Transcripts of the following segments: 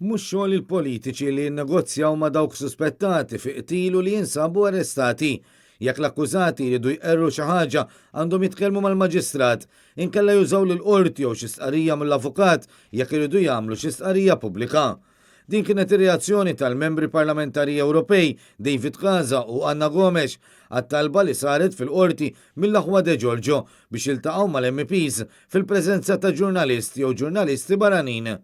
Mhux xogħol il-politiċi li jinnegozjaw ma' dawk suspettati fi qtil u li jinsabu arrestati. Jekk l-akkużati jridu jqerru xi ħaġa għandhom jitkellmu mal-maġistrat, inkella jużaw lill-qorti jew xi stqarrija mill-avukat jekk iridu jagħmlu xi stqarrija pubblika. Din kienet ir-reazzjoni tal-Membri Parlamentari Ewropej David Casa u Anna Gomes għat-talba li saret fil-qorti mill-aħwa De Giorgio biex jiltaqgħu mal-MEPs fil-preżenza ta' ġurnalist jew ġurnalisti barranin.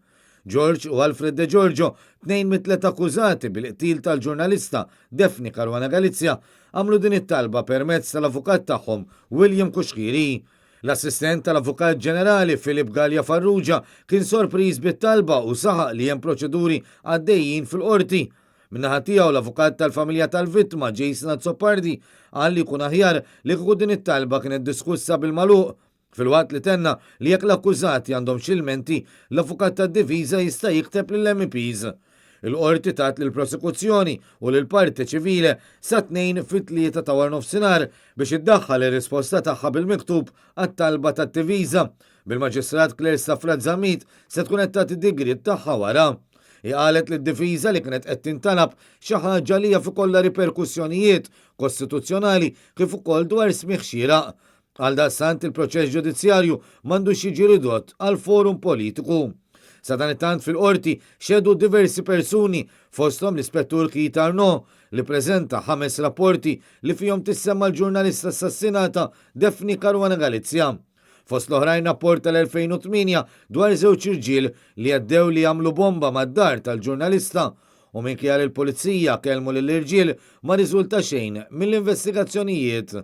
George u Alfred De Giorgio, tnejn mit-tlet akkużati bil-qtil tal-ġurnalista Daphne Caruana Galizia, għamlu din it-talba permezz tal-avukat tagħhom William Cuschieri. L-Assistent tal-Avukat Ġenerali Philip Galea Farrugia kien sorpriż bit-talba u saħaq li hemm proċeduri għaddejjin fil-qorti. Min-naħa tiegħu l-avukat tal-familja tal-vittma Jason Azzopardi qal li jkun aħjar li kieku din it-talba kienet diskussa bil-magħluq Filwaqt li tenna li jekk l-akkużati għandhom xi lmenti, l-avukat tad-difiża jista' jikteb lill-MEPs. Il-Qorti tat lill-prosekuzzjoni u lill-parte civile sat-Tnejn fit-3 ta' waranofsinhar biex iddaħħal ir-risposta tagħha bil-miktub għat-talba tad-difiża, bil-Maġistrat Claire Stafrace Zammit se tkun qed tagħti digriet tagħha wara. Hi qalet lid-difiża li kienet qed tintalab xi ħaġa li jaf ikollha riperkussjonijiet kostituzzjonali kif ukoll dwar smigħ xieraq. Għaldaqstant il-proċess ġudizzjarju m'għandux jiġi ridott għal forum politiku. Sadanittant fil-Qorti xehdu diversi persuni fosthom l-Ispettur Keith Arnaud li preżenta ħames rapporti li fihom tissemma l-ġurnalista assassinata Daphne Caruana Galizia. Fost l-oħrajn rapport tal-2008 dwar żewġ irġiel li għaddew li jagħmlu bomba mad-dar tal-ġurnalista u minkejja li l-pulizija kellmu lill-irġiel ma riżulta xejn mill-investigazzjonijiet.